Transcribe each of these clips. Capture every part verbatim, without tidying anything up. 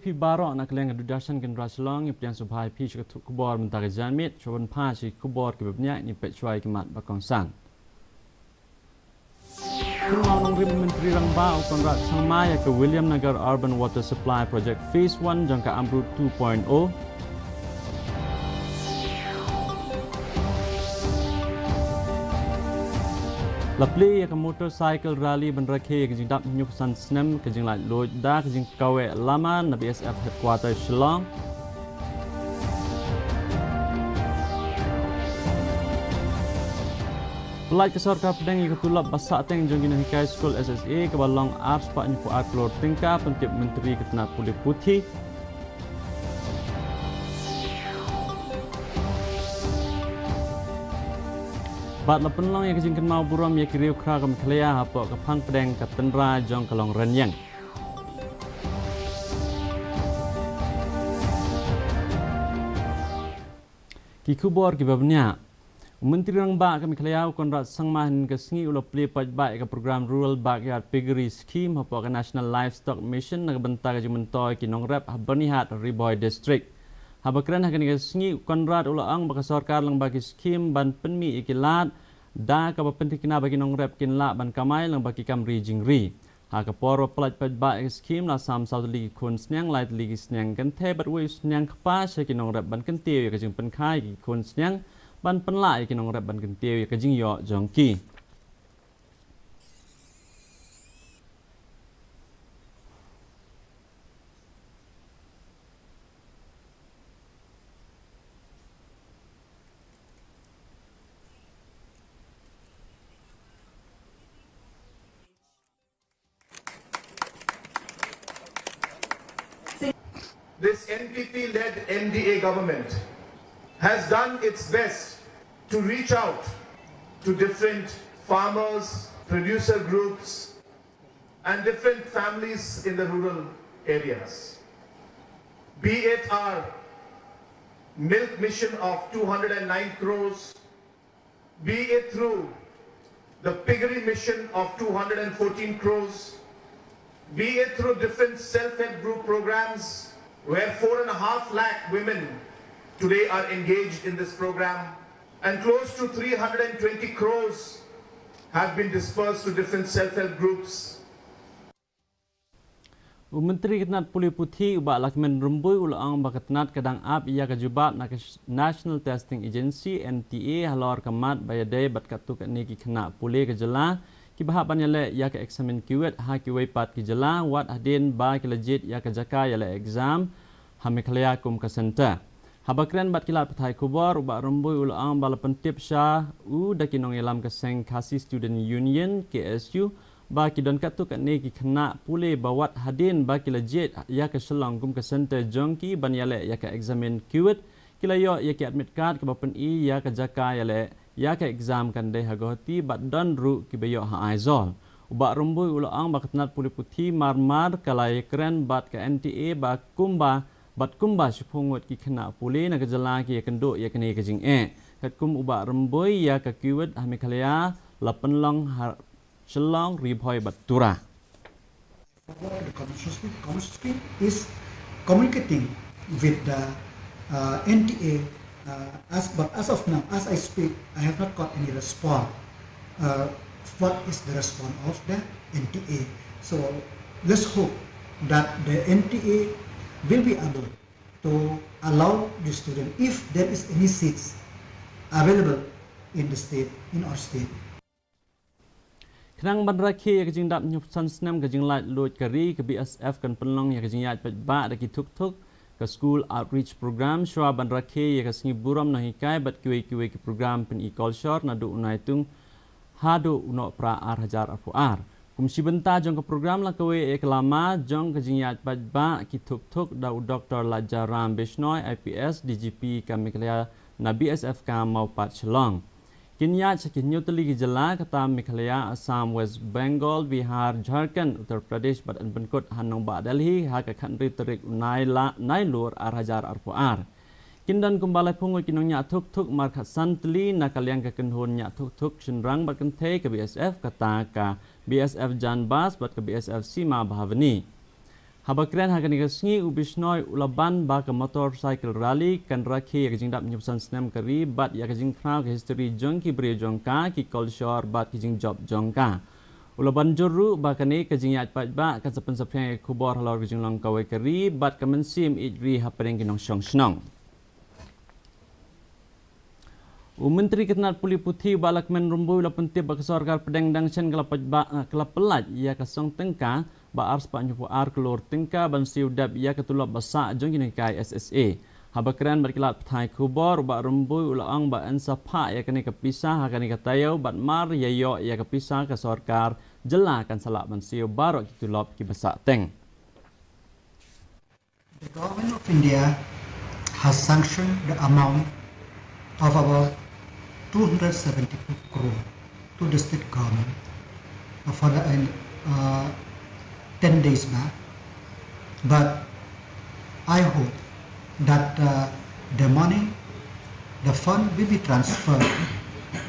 Phi baroh na ka liang ka Doordarshan Kendra Shillong, ngi pdiang sngewbha ïa phi sha ka khubor mynta ka janmiet, shuwa ban phai sha ki khubor kiba bniah, ngin peit shuwa ïa ki mat ba kongsan. Kynmaw nongrim Myntri Rangbah u Conrad Sangma ïa ka Williamnagar Urban Water Supply Project Phase one jong ka AMRUT two point oh. La plie ïa ka motorcycle rally ban rakhe ïa ka jingdap hynñiewphew san snem ka jinglaitluid da ka jingkaweh lama na B S F Headquarter Shillong. Pyllait ka sorkar pdeng ïa ka tulop ba sahteng jong ki nonghikai skul S S A kaba long arspah hynñiewphew ar klur tyngka, pyntip Myntri ka tnat pule puthi. Bad la pynlong ïa ka jingkynmaw burom ïa ki riewkhraw ka Meghalaya hapoh ka phang pdeng ka tynrai jong ka Long Raniang. Ki khubor kiba bniah. U Myntri Rangbah ka Meghalaya u Conrad Sangma hynne ka sngi u la plie paidbah ïa ka program Rural Backyard Piggery Scheme hapoh ka National Livestock Mission na ka bynta ka jingmyntoi ki nongrep ha Byrnihat, Ri Bhoi District. Haba kren ha kane ka sngi, u Conrad u la ong ba ka sorkar lyngba ki skhim ban pynmih ïa ki lad da kaba pynthikna ba ki nongrep kin lah ban kamai lyngba ki kam ri jingri. Ha ka por ba pyllait paidbah ïa ka skhim, la sam saw tylli ki khun sniang, lai tylli ki sniang kynthei bad wei u sniang kpa sha ki nongrep ban kyntiew ïa ka jingpynkhie ïa ki khun sniang ban pynlah ïa ki nongrep ban kyntiew ïa ka jingïoh jong ki. This N P P-led N D A government has done its best to reach out to different farmers, producer groups, and different families in the rural areas. Be it our milk mission of two hundred and nine crores, be it through the piggery mission of two hundred and fourteen crores, be it through different self-help group programs where four and a half lakh women today are engaged in this program, and close to three hundred and twenty crores have been dispersed to different self-help groups. U Myntri ka tnat pule puthi u Bah Lahkmen Rymbui u la ong ba ka tnat ka dang ap ïa ka jubab na ka National Testing Agency, N T A, halor ka mat ba ïadei bad katto katne ki khynnah pule ka jylla kiba hap ban ïaleh ïa ka eksamin KUET ha kiwei pat ki jylla, wat hadien ba ki la jied ïa ka jaka ïaleh exam ha Meghalaya kum ka center. Haba kren bad ki lad pathai khubor, u Bah Rymbui u la ong ba la pyntip sha u da ki nongïalam ka seng Khasi Student Union, K S U, ba ki don katto katne ki khynnah pule ba wat hadien ba ki la jied ïa ka Shillong kum ka center jong ki ban ïaleh ïa ka eksamin KUET, ki la ïoh ïa ki admit card kaba pyni ïa ka jaka ïaleh ïa ka exam kan dei ha Guwahati bad don ruh kiba ïoh ha Aizawl. U Bah Rymbui u la ong ba ka tnat pule puthi mar mar ka la ïakren bad ka N T A ba kumba bad kumba shiphew ngut ki khynnah pule na ka jylla ki ïakynduh ïa kane ka jingeh. Katkum u Bah Rymbui, ïa ka KUET ha Meghalaya la pynlong ha Shillong, Ri Bhoi bad Tura. The Commerce Street, Commerce Street is communicating with the, uh, N T A, uh, as, but as of now, as I speak, I have not got any response. Uh, what is the response of the N T A? So let's hope that the N T A will be able to allow the student if there is any seats available in the state, in our state. Khnang ban rakhe ïa ka jingdap hynñiewphew san snem ka jinglaitluid ka ri, ka B S F kan pynlong ïa ka jingïaid paidbah da ki thuk thuk, ka School Outreach Program, shuwa ban rakhe ïa ka sngi burom nonghikai bad kiwei kiwei ki program pyni kolshor naduh u Naitung haduh u Nohprah ar hajar arphew ar. Kum shi bynta jong ka program la kawei ïa ka lama jong ka jingïaid paidbah, ki thuk thuk da u Doktor Lajaram Bishnoi, I P S, D G P ka Meghalaya na B S F Camp Mawpat Shillong. Kin ïaid sha ki hynñiew tylli ki jylla, kata Meghalaya, Assam, West Bengal, Bihar, Jharkhand, Uttar Pradesh bad yn pynkut ha nongbah Delhi ha ka khathynriew tarik u Nai la, Nailur ar hajar arphew ar. Kin don kumba laiphew ngut ki nongñiah thuk thuk mar khatsan tylli na ka liang ka kynhun ñiah thuk thuk shynrang bad kynthei ka B S F, kata ka B S F Jan Bas bad ka B S F Sima Bahavani. Haba kren ha kane ka sngi, u Bishnoi u la ban ba ka motorcycle rally kan rakhe ïa ka jingdap hynñiewphew san snem ka ri bad ïa ka jingkhraw ka history jong ki briew jong ka, ki kolshor bad ki jingjop jong ka. U la ban jur ruh ba kane ka jingïaid paidbah kan sa pynsaphriang ïa ka khubor halor ka jinglong kawei ka ri bad ka mynsiem ïeit ri hapdeng ki nongshong shnong. U Myntri ka tnat pule puthi, Bah Lahkmen Rymbui, u la pyntip ba ka sorkar pdeng dang shen ka la pynlait ïa ka song tyngka ba ar spah hynñiewphew ar klur tyngka ban siew dep ïa ka tulop ba sah jong ki nonghikai S S A. Haba kren bad ki lad pathai khubor, u Bah Rymbui u la ong ba yn sa phah ïa kane ka pisa ha kane ka taïew bad mar ïa ïoh ïa ka pisa, ka sorkar jylla kan sa lah ban siew baroh ki tulop kiba sah teng. The Government of India has sanctioned the amount of about two hundred seventy-two crore to the state government for the uh, ten days back. But I hope that uh, the money, the fund will be transferred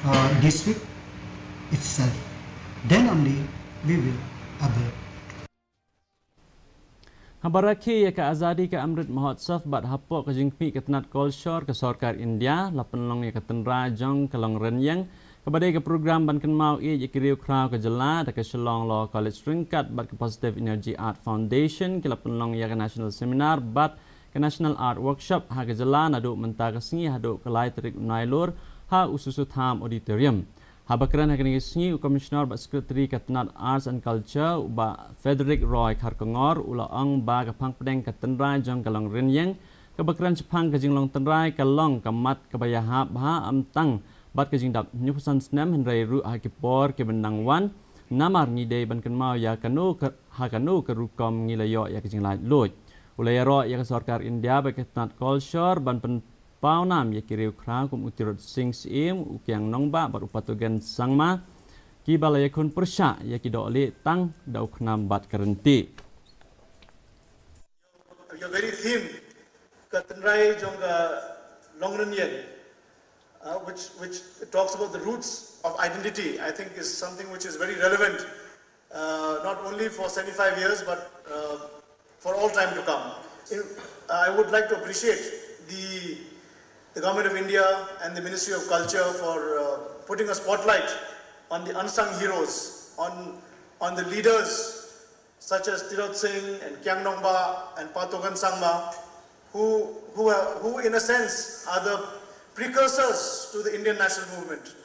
uh, this week itself. Then only we will able Haba rakhe ïa ka Azadi Ka Amrit Mahotsav bad hapoh ka jingkhmih ka tnat kolshor ka sorkar India, la pynlong ïa ka tynrai jong ka Long Rynïeng, kaba dei ka program ban kynmaw ïa ki riewkhraw ka jylla da ka Shillong Law College ryngkat bad ka Positive Energy Art Foundation ki la pynlong ïa ka National Seminar bad ka National Art Workshop ha ka jylla naduh mynta ka sngi haduh ka lai tarik u Nailur ha U Soso Tham Auditorium. Haba kren ha kane ka sngi u Commissioner bad Secretary ka tnat Arts and Culture, u Bah Frederick Roy Kharkongor, u la ong ba ka phang pdeng ka tynrai jong ka Long Rynïeng kaba kren shaphang ka jinglong tynrai ka long ka mat kaba ïahap bha ym tang bad ka jingdap hynñiewphew san snem hynrei ruh ha ki por kiban dang wan, namar ngi dei ban kynmaw ïa kano ka, ha kano ka rukom ngi la ïoh ïa ka jinglaitluid. U la ïaroh ïa ka sorkar India bad ka tnat kolshor ban pyn pawnam ïa ki riewkhraw kum u Tirot Sing Syiem, u Kiang Nangbah bad u Patogen Sangma, kiba la ïakhun pyrshah ïa ki dohlieh tang da u khnam bad ka ryntieh. Your very theme, ka tynrai jong ka Long Rynïeng, uh, which, which talks about the roots of identity, I think is something which is very relevant uh, not only for seventy-five years but uh, for all time to come. I would like to appreciate the, the Government of India and the Ministry of Culture for uh, putting a spotlight on the unsung heroes, on, on the leaders such as Tirot Sing and Kiang Nongba and Patogen Sangma, who, who, are, who in a sense are the precursors to the Indian national movement.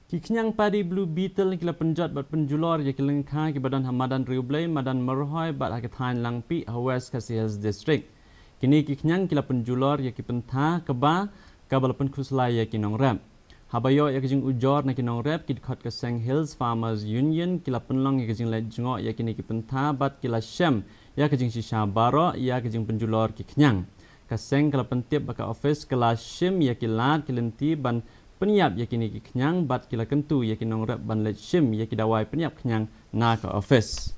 Ki khñiang padi Blue Beetle ki la pynjot bad pynjulor ïa ki lyngkha kiba don ha madan Riewblei, madan Marhoi bad ha ka thaiñ Langpih ha West Khasi Hills District. Kine ki khñiang ki la pynjulor ïa ki pyntha kaba, kaba la pynkhuslai ïa ki nongrep. Haba ïoh ïa ka jingujor na ki nongrep, ki dkhot ka seng Hills Farmers Union ki la pynlong ïa ka jingleit jngoh ïa kine ki pyntha bad ki la shem ïa ka jingshisha baroh ïa ka jingpynjulor ki khñiang. Ka seng ka la pyntip ba ka ophis ka la shim ïa ki lad ki lynti ban pynïap ïa kine ki khñiang bad ki la kyntu ïa ki nongrep ban leit shim ïa ki dawai pynïap khñiang na ka ophis.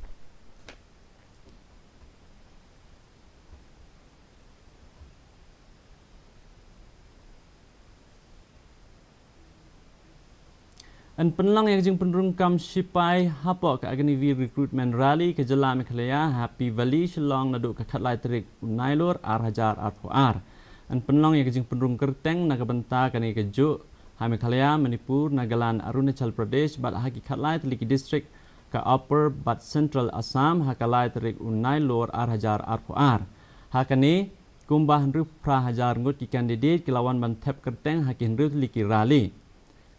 Yn pynlong ïa ka jingpynrung kam sipai hapoh ka Agniveer Recruitment Rally ka jylla Meghalaya ha Happy Valley, Shillong naduh ka khatlai tarik u Nailur ar hajar arphew ar. Yn pynlong ïa ka jingpynrung kyrteng na ka bynta kane kajuh ha Meghalaya, Manipur, Nagaland, Arunachal Pradesh bad ha ki khatlai tylli ki district ka Upper bad Central Assam ha ka lai tarik u Nailur ar hajar arphew ar. Ha kane kumba hynriewphew phra hajar ngut ki candidate ki la wan ban thep kyrteng ha ki hynriew tylli ki rally.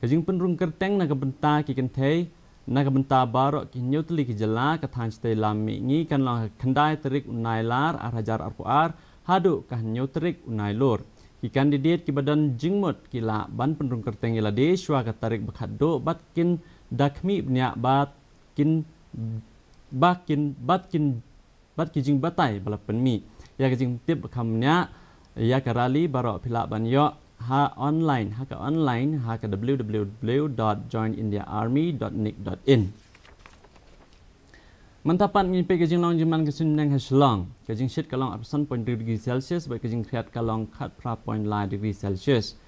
Ka jingpynrung kyrteng na ka bynta ki kynthei na ka bynta baroh ki hynñiew tylli ki jylla ka thaiñ shatei lam mihngi kan long ha ka khyndai tarik u Nailar ar hajar arphew ar haduh ka hynñiew tarik u Nailur. Ki candidate kiba don jingmut ki lah ban pynrung kyrteng ïa lade shuwa ka tarik ba khatduh bad kin da khmih bniah bad kin, ba kin, bad kin bad ki jingbatai ba la pynmih. Ïa ka jingtip ba kham bniah ïa ka rally baroh phi lah ban ïoh ha online, ha ka online ha ka w w w dot join india army dot nic dot in. Mynta pat ngin peit ka jinglong jingman ka suiñbneng ha Shillong. Ka jingshit ka long arphew san point hynriew degree Celsius bad ka jingkhriat ka long khatphra point lai degree Celsius.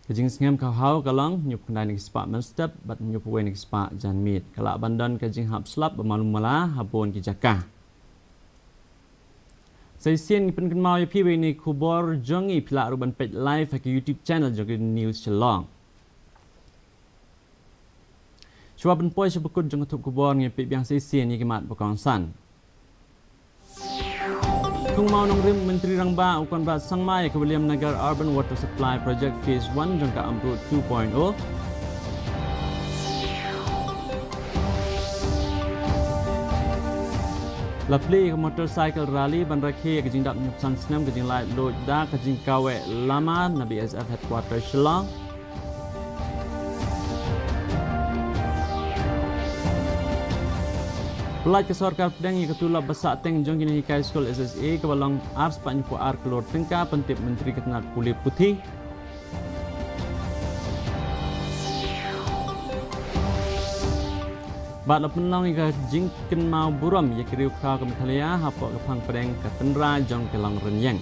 Ka jingsngem ka haw ka long hynñiewphew khyndai na ki spah mynstep bad hynñiewphew wei na ki spah janmiet. Ka lah ban don ka jinghap slap ba malu mala ha bun ki jaka. Sa shisien ngi pynkynmaw ïa phi ba ine i khubor jong ngi phi lah ruh ban peit live ha ka YouTube channel jong ka News Shillong. Shuwa ban poi sha ba kut jong ka thup khubor, ngin peit biang sa shisien ïa ki mat ba kongsan. Thung Mawnongrim, Myntri Rangbah u Conrad Sangma ïa ka Williamnagar Urban Water Supply Project Phase one jong ka AMRUT two point oh. La plie ïa ka motorcycle rally ban rakhe ïa ka jingdap hynñiewphew san snem ka jinglaitluid da ka jingkaweh lama na B S F Headquarter Shillong. Pyllait ka sorkar pdeng ïa ka tulop ba sahteng jong ki nonghikai skul S S A kaba long ar spah hynñiewphew ar klur tyngka, pyntip Myntri ka tnat pule puthi. Bad la pynlong ïa ka jingkynmaw burom ïa ki riewkhraw ka Meghalaya hapoh ka phang pdeng ka tynrai jong ka Longrynïeng.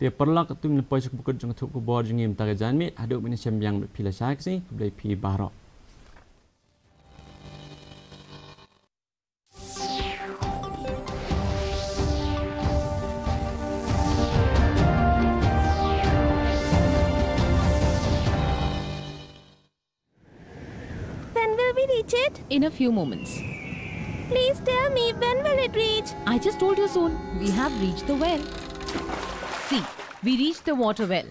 Te paralok, katto ngi la poi sha ba kut jong ka thup khubor jong ngi mynta ka janmiet. Haduh mynta shem biang bad phi lashai ka sngi, khublei phi baroh. When will we reach it? In a few moments. Please tell me, when will it reach? I just told you soon. We have reached the well. See, we reached the water well.